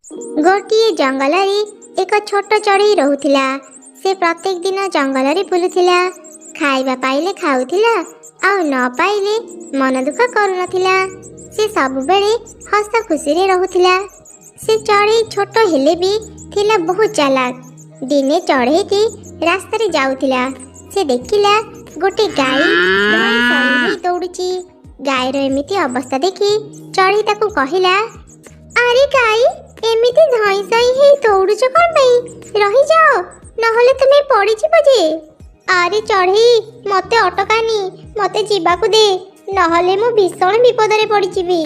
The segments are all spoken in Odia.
ଗୋଟିଏ ଜଙ୍ଗଲରେ ଏକ ଛୋଟ ଚଢ଼େଇ ରହୁଥିଲା। ସେ ପ୍ରତ୍ୟେକ ଦିନ ଜଙ୍ଗଲରେ ବୁଲୁଥିଲା। ଖାଇବା ପାଇଲେ ଖାଉଥିଲା, ଆଉ ନ ପାଇଲେ ମନ ଦୁଃଖ କରୁନଥିଲା। ସେ ସବୁବେଳେ ହସ ଖୁସିରେ ରହୁଥିଲା। ସେ ଚଢ଼େଇ ଛୋଟ ହେଲେ ବି ଥିଲା ବହୁତ ଚାଲାକ। ଦିନେ ଚଢ଼େଇଟି ରାସ୍ତାରେ ଯାଉଥିଲା। ସେ ଦେଖିଲା ଗୋଟେ ଗାଈ ଧଇଁ ସଇଁ ହୋଇ ଦୌଡୁଛି। ଗାଈର ଏମିତି ଅବସ୍ଥା ଦେଖି ଚଢ଼େଇ ତାକୁ କହିଲା, ଆରେ ଗାଈ, ଏମିତି ଧଇଁ ସଇଁ ହେଇ ଦୌଡୁଛ କଣ ପାଇଁ? ରହିଯାଅ, ନହେଲେ ତୁମେ ପଡ଼ିଯିବ ଯେ। ଆରେ ଚଢ଼େଇ, ମତେ ଅଟକାନି, ମତେ ଯିବାକୁ ଦେ, ନହେଲେ ମୁଁ ଭୀଷଣ ବିପଦରେ ପଡ଼ିଯିବି।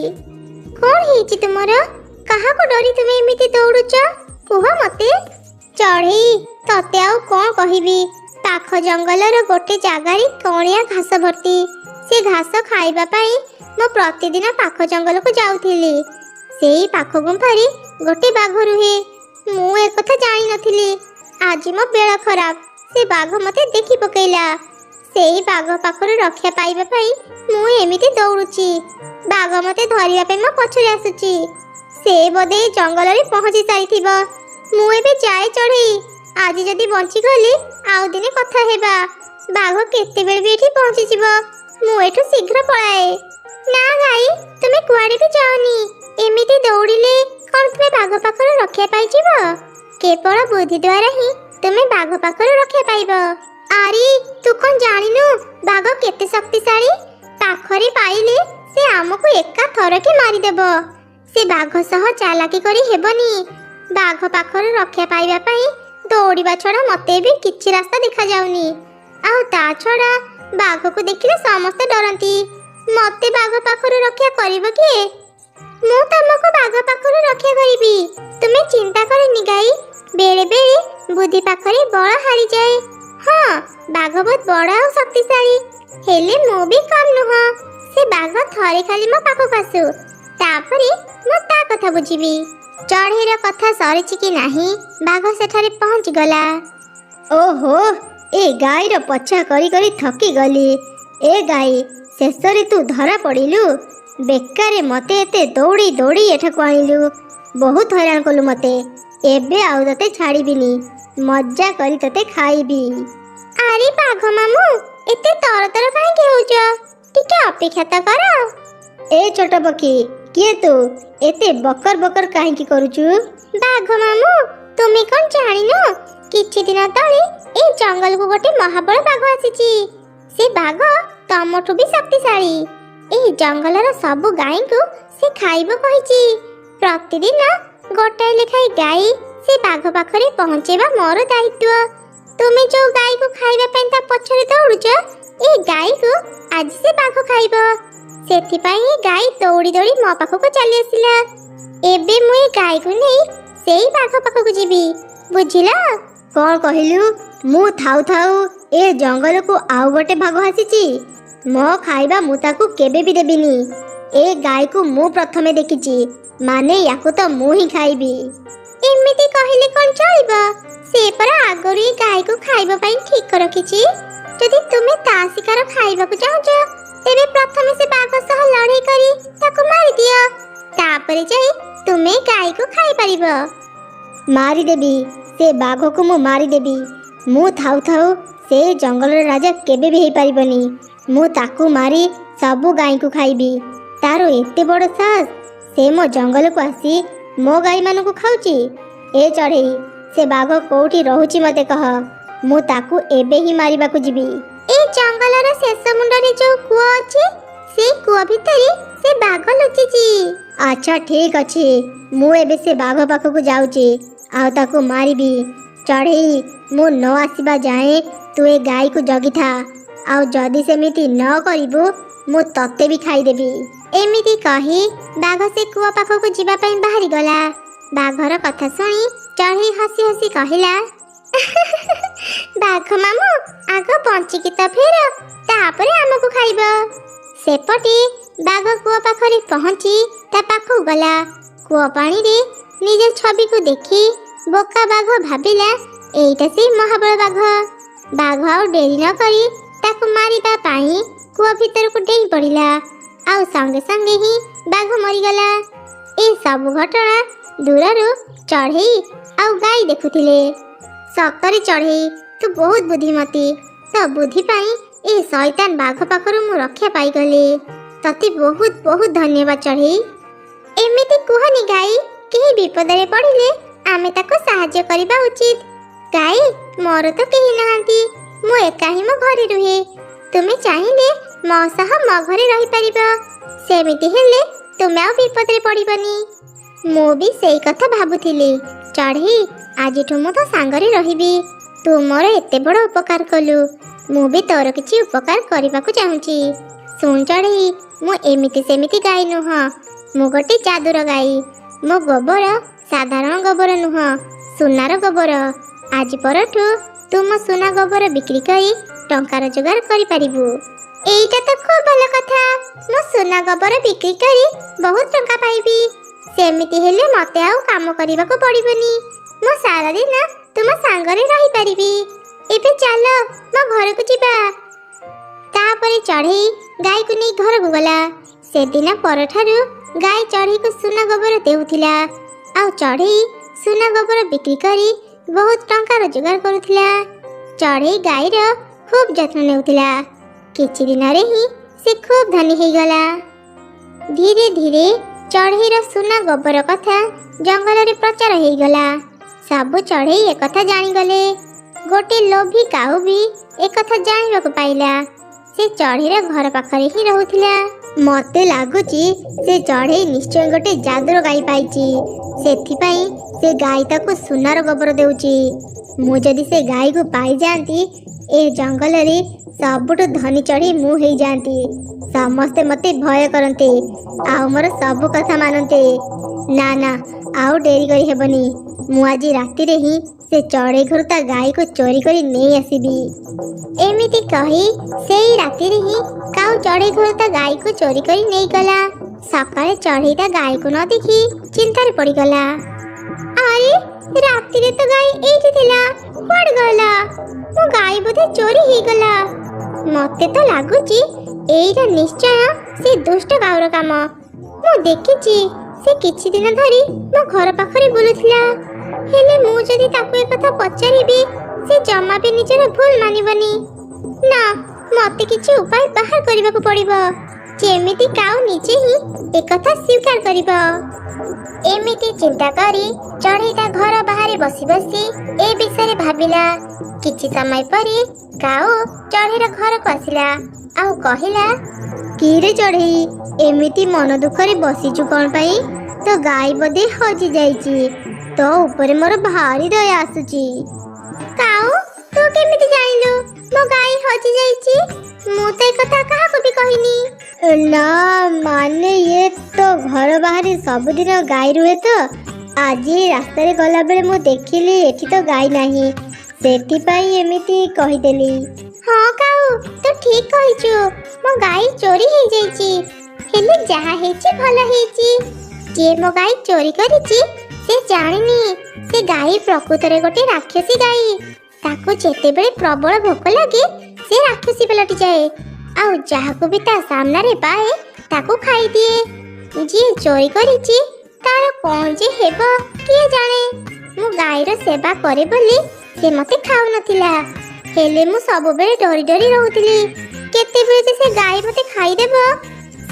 କଣ ହେଇଛି ତୁମର? କାହାକୁ ଡରି ତୁମେ ଏମିତି ଦୌଡୁଛ, କୁହ ମତେ। ଚଢ଼େଇ, ତତେ ଆଉ କଣ କହିବି। ପାଖ ଜଙ୍ଗଲର ଗୋଟେ ଜାଗାରେ କଣିଆ ଘାସ ଭର୍ତ୍ତି। ସେ ଘାସ ଖାଇବା ପାଇଁ ମୁଁ ପ୍ରତିଦିନ ପାଖ ଜଙ୍ଗଲକୁ ଯାଉଥିଲି। ସେଇ ପାଖ ଗୁମ୍ଫାରେ ଗୋଟେ ବାଘ ରୁହେ। ମୁଁ ଏକଥା ଜାଣିନଥିଲି। ଆଜି ମୋ ବେଳ ଖରାପ, ସେ ବାଘ ମତେ ଦେଖି ପକେଇଲା। ସେଇ ବାଘ ପାଖରୁ ରକ୍ଷା ପାଇବା ପାଇଁ ମୁଁ ଏମିତି ଦୌଡୁଛି। ବାଘ ମତେ ଧରିବା ପାଇଁ ମୋ ପଛରେ ଆସୁଛି। ସେ ବୋଧେ ଏ ଜଙ୍ଗଲରେ ପହଞ୍ଚି ସାରିଥିବ। ମୁଁ ଏବେ ଯାଏ ଚଢ଼େଇ। ଆଜି ଯଦି ବଞ୍ଚିଗଲି ଆଉ ଦିନେ କଥା ହେବା। ବାଘ କେତେବେଳେ ବି ଏଠି ପହଞ୍ଚିଯିବ। ମୁଁ ଏଠୁ ଶୀଘ୍ର ପଳାଏ। ନା ଗାଈ, ତୁମେ କୁଆଡ଼େ ବି ଯାଅନି। ଏମିତି ଦୌଡ଼ିଲେ କଣ ତୁମେ ବାଘ ପାଖରୁ ରକ୍ଷା ପାଇଯିବ? କେବଳ ବୁଦ୍ଧି ଦ୍ୱାରା ହିଁ ତୁମେ ବାଘ ପାଖରୁ ରକ୍ଷା ପାଇବ। ଆରେ, ତୁ କଣ ଜାଣିନୁ ବାଘ କେତେ ଶକ୍ତିଶାଳୀ? ପାଖରେ ପାଇଲେ ସେ ଆମକୁ ଏକା ଥରକେ ମାରିଦେବ। ସେ ବାଘ ସହ ଚାଲାକି କରି ହେବନି। ବାଘ ପାଖରୁ ରକ୍ଷା ପାଇବା ପାଇଁ ଦୌଡ଼ିବା ଛଡ଼ା ମତେ ବି କିଛି ରାସ୍ତା ଦେଖାଯାଉନି। ଆଉ ତା ଛଡ଼ା ବାଘକୁ ଦେଖିଲେ ସମସ୍ତେ ଡରନ୍ତି। ମତେ ବାଘ ପାଖରୁ ରକ୍ଷା କରିବ କିଏ? ମୁଁ ତମକୁ ବାଘ ପାଖରୁ ରକ୍ଷା କରିବି, ତୁମେ ଚିନ୍ତା କରନି ଗାଈ। ବେଳେ ବେଳେ ବୁଦ୍ଧି ପାଖରେ ବଳ ହାରିଯାଏ। ହଁ, ବାଘ ବହୁତ ବଡ଼ ଆଉ ଶକ୍ତିଶାଳୀ, ହେଲେ ମୁଁ ବି କମ୍ ନୁହଁ। ସେ ବାଘ ଥରେ ଖାଲି ମୋ ପାଖକୁ ଆସୁ, ତାପରେ ମୁଁ ତା କଥା ବୁଝିବି। ଚଢ଼େଇର କଥା ସରିଛି କି ନାହିଁ, ବାଘ ସେଠାରେ ପହଞ୍ଚିଗଲା। ଓହୋ, ଏ ଗାଈର ପଛା କରି କରି ଥକି ଗଲି। ଏ ଗାଈ, ଶେଷରେ ତୁ ଧରା ପଡ଼ିଲୁ। ବେକାରେ ମତେ ଏତେ ଦୌଡ଼ି ଦୌଡ଼ି ଏଠାକୁ ଆଣିଲୁ। ବହୁତ ହଇରାଣ କଲୁ ମତେ। ଏବେ ଆଉ ତତେ ଛାଡ଼ିବିନି, ମଜା କରି ତତେ ଖାଇବି। ଆରେ ବାଘ ମାମୁଁ, ଏତେ ତରତର କାହିଁକି ହଉଛ? ଟିକେ ଅପେକ୍ଷା ତ କର। ଏ ଛୋଟ ପକ୍ଷୀ, କିଏ ତୁ? ଏତେ ବକର ବକର କାହିଁକି କରୁଛୁ? ବାଘ ମାମୁଁ, ତୁମେ କଣ ଜାଣିନ, କିଛି ଦିନ ତଳେ ଏଇ ଜଙ୍ଗଲକୁ ଗୋଟେ ମହାବଳ ବାଘ ଆସିଛି। ସେ ବାଘ ତମଠୁ ବି ଶକ୍ତିଶାଳୀ। ଏଇ ଜଙ୍ଗଲର ସବୁ ଗାଈଙ୍କୁ ସେ ଖାଇବ କହିଛି। ପ୍ରତିଦିନ ଗୋଟାଏ ଲେଖାଏଁ ଗାଈ ସେ ବାଘ ପାଖରେ ପହଞ୍ଚେଇବା ମୋର ଦାୟିତ୍ୱ। ତୁମେ ଯୋଉ ଗାଈକୁ ଖାଇବା ପାଇଁ ତା ପଛରେ ଦୌଡୁଛ, ଏଇ ଗାଈକୁ ଆଜି ସେ ବାଘ ଖାଇବ। ସେଥିପାଇଁ ଏ ଗାଈ ଦୌଡ଼ି ଦୌଡ଼ି ମୋ ପାଖକୁ ଚାଲି ଆସିଲା। ଏବେ ମୁଁ ଏ ଗାଈକୁ ନେଇ ସେଇ ବାଘ ପାଖକୁ ଯିବି, ବୁଝିଲ? କଣ କହିଲୁ? ମୁଁ ଥାଉ ଥାଉ ଏ ଜଙ୍ଗଲକୁ ଆଉ ଗୋଟେ ବାଘ ଆସିଛି? ମୋ ଖାଇବା ମୁଁ ତାକୁ କେବେ ବି ଦେବିନି। ଏ ଗାଈକୁ ମୁଁ ପ୍ରଥମେ ଦେଖିଛି, ମାନେ ୟାକୁ ତ ମୁଁ ହିଁ ଖାଇବି। ଏମିତି କହିଲେ କଣ ଚଳିବ? ସେ ପରା ଆଗରୁ ଏ ଗାଈକୁ ଖାଇବା ପାଇଁ ଠିକ ରଖିଛି। ଯଦି ତୁମେ ତା ଶିକାର ଖାଇବାକୁ ଚାହୁଁଛ, ତେବେ ପ୍ରଥମେ ସେ ବାଘ ସହ ଲଢେଇ କରି ତାକୁ ମାରିଦିଅ। ତାପରେ ଯାଇ ତୁମେ ଗାଈକୁ ଖାଇପାରିବ। ମାରିଦେବି, ସେ ବାଘକୁ ମୁଁ ମାରିଦେବି। ମୁଁ ଥାଉ ଥାଉ ସେ ଜଙ୍ଗଲର ରାଜା କେବେ ବି ହେଇପାରିବନି। ମୁଁ ତାକୁ ମାରି ସବୁ ଗାଈଙ୍କୁ ଖାଇବି। ତାର ଏତେ ବଡ଼ ସାହସ, ସେ ମୋ ଜଙ୍ଗଲକୁ ଆସି ମୋ ଗାଈମାନଙ୍କୁ ଖାଉଛି। ଏ ଚଢ଼େଇ, ସେ ବାଘ କୋଉଠି ରହୁଛି ମତେ କହ। ମୁଁ ତାକୁ ଏବେ ହିଁ ମାରିବାକୁ ଯିବି। ଏଇ ଜଙ୍ଗଲର ଶେଷ ମୁଣ୍ଡରେ ଯୋଉ କୂଅ ଅଛି, ସେଇ କୂଅ ଭିତରେ ସେ ବାଘ ଲୁଚିଛି। ଆଚ୍ଛା, ଠିକ ଅଛି, ମୁଁ ଏବେ ସେ ବାଘ ପାଖକୁ ଯାଉଛି ଆଉ ତାକୁ ମାରିବି। ଚଢ଼େଇ, ମୁଁ ନ ଆସିବା ଯାଏଁ ତୁ ଏ ଗାଈକୁ ଜଗିଥା। ଆଉ ଯଦି ସେମିତି ନ କରିବୁ, ମୁଁ ତତେ ବି ଖାଇଦେବି। ଏମିତି କହି ବାଘ ସେ କୂଅ ପାଖକୁ ଯିବା ପାଇଁ ବାହାରିଗଲା। ବାଘର କଥା ଶୁଣି ଚଢ଼େଇ ହସି ହସି କହିଲା, ବାଘ ମାମୁଁ, ଆଗ ବଞ୍ଚିକି ତ ଫେର, ତାପରେ ଆମକୁ ଖାଇବ। ସେପଟେ ବାଘ କୂଅ ପାଖରେ ପହଞ୍ଚି ତା ପାଖକୁ ଗଲା। କୂଅ ପାଣିରେ ନିଜ ଛବିକୁ ଦେଖି ବୋକା ବାଘ ଭାବିଲା ଏଇଟା ସେଇ ମହାବଳ ବାଘ। ବାଘ ଆଉ ଡେରି ନ କରି ତାକୁ ମାରିବା ପାଇଁ କୂଅ ଭିତରକୁ ଡେଇଁ ପଡ଼ିଲା, ଆଉ ସଙ୍ଗେ ସଙ୍ଗେ ହିଁ ବାଘ ମରିଗଲା। ଏ ସବୁ ଘଟଣା ଦୂରରୁ ଚଢ଼େଇ ଆଉ ଗାଈ ଦେଖୁଥିଲେ। ସତରେ ଚଢ଼େଇ, ତୁ ବହୁତ ବୁଦ୍ଧିମତୀ। ତୋ ବୁଦ୍ଧି ପାଇଁ ଏ ଶୈତାନ ବାଘ ପାଖରୁ ମୁଁ ରକ୍ଷା ପାଇଗଲି। ତତେ ବହୁତ ବହୁତ ଧନ୍ୟବାଦ ଚଢ଼େଇ। ଏମିତି କୁହନି ଗାଈ। କେହି ବିପଦରେ ପଡ଼ିଲେ ଆମେ ତାକୁ ସାହାଯ୍ୟ କରିବା ଉଚିତ। ଗାଈ, ମୋର ତ କେହି ନାହାନ୍ତି, ମୁଁ ଏକା ହିଁ ମୋ ଘରେ ରୁହେ। ତୁମେ ଚାହିଁଲେ ମୋ ସହ ମୋ ଘରେ ରହିପାରିବ। ସେମିତି ହେଲେ ତୁମେ ଆଉ ବିପଦରେ ପଡ଼ିବନି। ମୁଁ ବି ସେଇ କଥା ଭାବୁଥିଲି ଚଢ଼େଇ। ଆଜିଠୁ ମୁଁ ତୋ ସାଙ୍ଗରେ ରହିବି। ତୁ ମୋର ଏତେ ବଡ଼ ଉପକାର କଲୁ, ମୁଁ ବି ତୋର କିଛି ଉପକାର କରିବାକୁ ଚାହୁଁଛି। ଶୁଣ ଚଢ଼େଇ, ମୁଁ ଏମିତି ସେମିତି ଗାଈ ନୁହଁ, ମୁଁ ଗୋଟେ ଯାଦୁର ଗାଈ। ମୋ ଗୋବର ସାଧାରଣ ଗୋବର ନୁହଁ, ସୁନାର ଗୋବର। ଆଜି ପରଠୁ ତୁ ମୋ ସୁନା ଗୋବର ବିକ୍ରି କରି ଟଙ୍କା ରୋଜଗାର କରିପାରିବୁ। ଏଇଟା ତ ଖୁବ୍ ଭଲ କଥା। ମୁଁ ସୁନା ଗୋବର ବିକ୍ରି କରି ବହୁତ ଟଙ୍କା ପାଇବି। ସେମିତି ହେଲେ ମତେ ଆଉ କାମ କରିବାକୁ ପଡ଼ିବନି। ମୁଁ ସାରାଦିନ ତୁମ ସାଙ୍ଗରେ ରହିପାରିବି। ଏବେ ଚାଲ, ମୋ ଘରକୁ ଯିବା। ତାପରେ ଚଢ଼େଇ ଗାଈକୁ ନେଇ ଘରକୁ ଗଲା। ସେଦିନ ପରଠାରୁ ଗାଈ ଚଢ଼େଇକୁ ସୁନା ଗୋବର ଦେଉଥିଲା ଆଉ ଚଢ଼େଇ ସୁନା ଗୋବର ବିକ୍ରି କରି ବହୁତ ଟଙ୍କା ରୋଜଗାର କରୁଥିଲା। ଚଢ଼େଇ ଗାଈର ଖୁବ୍ ଯତ୍ନ ନେଉଥିଲା। କିଛି ଦିନରେ ହିଁ ସେ ଖୁବ୍ ଧନୀ ହେଇଗଲା। ଧୀରେ ଧୀରେ ଚଢ଼େଇର ସୁନା ଗୋବର କଥା ଜଙ୍ଗଲରେ ପ୍ରଚାର ହେଇଗଲା। ସବୁ ଚଢ଼େଇ ଏକଥା ଜାଣିଗଲେ। ଗୋଟେ ଲୋଭୀ କାଉ ବି ଏକଥା ଜାଣିବାକୁ ପାଇଲା। ସେ ଚଢ଼େଇର ଘର ପାଖରେ ହିଁ ରହୁଥିଲା। ମତେ ଲାଗୁଛି ସେ ଚଢ଼େଇ ନିଶ୍ଚୟ ଗୋଟେ ଯାଦୁର ଗାଈ ପାଇଛି, ସେଥିପାଇଁ ସେ ଗାଈ ତାକୁ ସୁନାର ଗୋବର ଦେଉଛି। ମୁଁ ଯଦି ସେ ଗାଈକୁ ପାଇଯାଆନ୍ତି, ଏ ଜଙ୍ଗଲରେ ସବୁଠୁ ଧନୀ ଚଢ଼େଇ ମୁଁ ହେଇଯାଆନ୍ତି। ସମସ୍ତେ ମତେ ଭୟ କରନ୍ତେ ଆଉ ମୋର ସବୁ କଥା ମାନନ୍ତେ। ନା ନା, ଆଉ ଡେରି କରି ହେବନି। ମୁଁ ଆଜି ରାତିରେ ହିଁ ସେ ଚଢ଼େଇ ଘରୁ ତା ଗାଈକୁ ଚୋରି କରି ନେଇ ଆସିବି। ଏମିତି କହି ସେଇ ରାତିରେ ହିଁ କାଉ ଚଢ଼େଇ ଘରୁ ତା ଗାଈକୁ ଚୋରି କରି ନେଇଗଲା। ସକାଳେ ଚଢ଼େଇ ତା ଗାଈକୁ ନ ଦେଖି ଚିନ୍ତାରେ ପଡ଼ିଗଲା। ଆରେ, ରାତିରେ ତ ଗାଈ ଏଇଠି ଥିଲା, କୁଆଡ଼େ ଗଲା? ମୋ ଗାଈ ବୋଧେ ଚୋରି ହେଇଗଲା। ମତେ ତ ଲାଗୁଛି ଏଇଟା ନିଶ୍ଚୟ ସେ ଦୁଷ୍ଟ କାଉର କାମ। ମୁଁ ଦେଖିଛି ସେ କିଛି ଦିନ ଧରି ମୋ ଘର ପାଖରେ ବୁଲୁଥିଲା। ହେଲେ ମୁଁ ଯଦି ତାକୁ ଏକଥା ପଚାରିବି, ସେ ଜମା ବି ନିଜର ଭୁଲ ମାନିବନି। ନା, ମତେ କିଛି ଉପାୟ ବାହାର କରିବାକୁ ପଡ଼ିବ, ଯେମିତି କାଉ ନିଜେ ହିଁ ଏକଥା ସ୍ୱୀକାର କରିବ। ଏମିତି ଚିନ୍ତା କରି ଚଢ଼େଇ ତା ଘର ବାହାରେ ବସି ବସି ଏ ବିଷୟରେ ଭାବିଲା। କିଛି ସମୟ ପରେ କାଉ ଚଢ଼େଇର ଘରକୁ ଆସିଲା ଆଉ କହିଲା, କିରେ ଚଢ଼େଇ, ଏମିତି ମନ ଦୁଃଖରେ ବସିଛୁ କ'ଣ ପାଇଁ? ତୋ ଗାଈ ବୋଧେ ହଜି ଯାଇଛି। ତୋ ଉପରେ ମୋର ଭାରି ଦୟା ଆସୁଛି। କାଉ, ତୁ କେମିତି ଜାଣିଲୁ ମୋ ଗାଈ ହଜି ଯାଇଛି? ମୁଁ ତ ଏକଥା କାହାକୁ ବି କହିନି। ନା ମାନେ, ଇଏ ତ ଘର ବାହାରେ ସବୁଦିନ ଗାଈ ରୁହେ ତ, ଆଜି ରାସ୍ତାରେ ଗଲାବେଳେ ମୁଁ ଦେଖିଲି ଏଠି ତ ଗାଈ ନାହିଁ, ସେଥିପାଇଁ ଏମିତି କହିଦେଲି। ହଁ କାଉ, ତୁ ଠିକ କହିଛୁ, ମୋ ଗାଈ ଚୋରି ହେଇଯାଇଛି। ହେଲେ ଯାହା ହେଇଛି ଭଲ ହେଇଛି। ଯିଏ ମୋ ଗାଈ ଚୋରି କରିଛି ସେ ଜାଣିନି ସେ ଗାଈ ପ୍ରକୃତରେ ଗୋଟେ ରାକ୍ଷସୀ ଗାଈ। ତାକୁ ଯେତେବେଳେ ପ୍ରବଳ ଭୋକ ଲାଗେ, ସେ ରାକ୍ଷସୀ ପାଲଟି ଯାଏ ଆଉ ଯାହାକୁ ବି ତା ସାମ୍ନାରେ ପାଏ ତାକୁ ଖାଇଦିଏ। ଯିଏ ଚୋରି କରିଛି ତାର କଣ ଯେ ହେବ କିଏ ଜାଣେ। ମୁଁ ଗାଈର ସେବା କରେ ବୋଲି ସେ ମତେ ଖାଉନଥିଲା। ହେଲେ ମୁଁ ସବୁବେଳେ ଡରି ଡରି ରହୁଥିଲି, କେତେବେଳେ ଯେ ସେ ଗାଈ ମତେ ଖାଇଦେବ।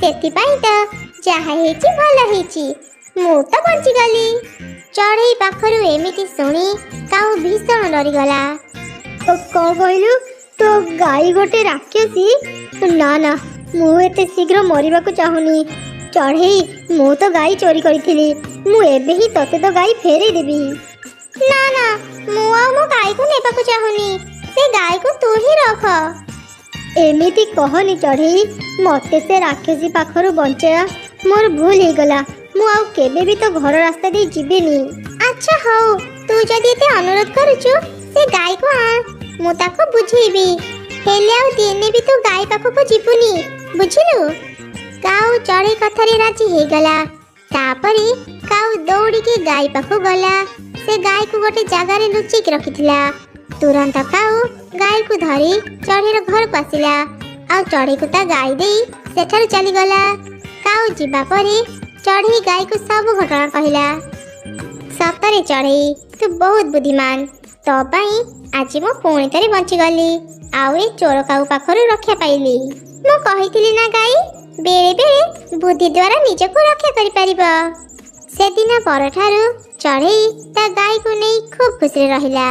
ସେଥିପାଇଁ ତ ଯାହା ହେଇଛି ଭଲ ହେଇଛି, ମୁଁ ତ ବଞ୍ଚିଗଲି। ଚଢ଼େଇ ପାଖରୁ ଏମିତି ଶୁଣି କାଉ ଭୀଷଣ ଡରିଗଲା। କଣ କହିଲୁ? ତୋ ଗାଈ ଗୋଟେ ରାକ୍ଷସୀ? ନା ନା, ମୁଁ ଏତେ ଶୀଘ୍ର ମରିବାକୁ ଚାହୁଁନି। ଚଢ଼େଇ, ମୁଁ ତ ଗାଈ ଚୋରି କରିଥିଲି, ମୁଁ ଏବେ ହିଁ ତତେ ତ ଗାଈ ଫେରେଇ ଦେବି। ନା ନା, ମୁଁ ଆଉ ମୋ ଗାଈକୁ ନେବାକୁ ଚାହୁଁନି। ସେ ଗାଈକୁ ତୁ ହିଁ ରଖ। ଏମିତି କହନି ଚଢ଼େଇ, ମତେ ସେ ରାକ୍ଷସୀ ପାଖରୁ ବଞ୍ଚେଇବା ମୋର ଭୁଲ ହେଇଗଲା। ମୁଁ ଆଉ କେବେ ବି ତୋ ଘର ରାସ୍ତା ଦେଇ ଯିବିନି। ଆଚ୍ଛା ହଉ, ତୁ ଯଦି ଏତେ ଅନୁରୋଧ କରୁଛୁ ସେ ଗାଈକୁ ଆଣ, ମୁଁ ତାକୁ ବୁଝେଇବି। ହେଲେ ଆଉ ଦିନେ ବି ତୁ ଗାଈ ପାଖକୁ ଯିବୁନି, ବୁଝିଲୁ? କାଉ ଚଢ଼େଇ କଥାରେ ରାଜି ହେଇଗଲା। ତାପରେ କାଉ ଦୌଡ଼ିକି ଗାଈ ପାଖକୁ ଗଲା। ସେ ଗାଈକୁ ଗୋଟେ ଜାଗାରେ ଲୁଚେଇକି ରଖିଥିଲା। ତୁରନ୍ତ କାଉ ଗାଈକୁ ଧରି ଚଢ଼େଇର ଘରକୁ ଆସିଲା ଆଉ ଚଢ଼େଇକୁ ତା ଗାଈ ଦେଇ ସେଠାରୁ ଚାଲିଗଲା। କାଉ ଯିବା ପରେ ଚଢ଼େଇ ଗାଈକୁ ସବୁ ଘଟଣା କହିଲା। ଆରେ ଚଢ଼େଇ, ତୁ ବହୁତ ବୁଦ୍ଧିମାନ। ତୋ ପାଇଁ ଆଜି ମୁଁ ପୁଣି ଥରେ ବଞ୍ଚିଗଲି ଆଉ ଏ ଚୋର କାଉ ପାଖରୁ ରକ୍ଷା ପାଇଲି। ମୁଁ କହିଥିଲି ନା ଗାଈ, ବେଳେ ବେଳେ ବୁଦ୍ଧି ଦ୍ୱାରା ନିଜକୁ ରକ୍ଷା କରିପାରିବ। ସେଦିନ ପରଠାରୁ ଚଢ଼େଇ ତା ଗାଈକୁ ନେଇ ଖୁବ୍ ଖୁସିରେ ରହିଲା।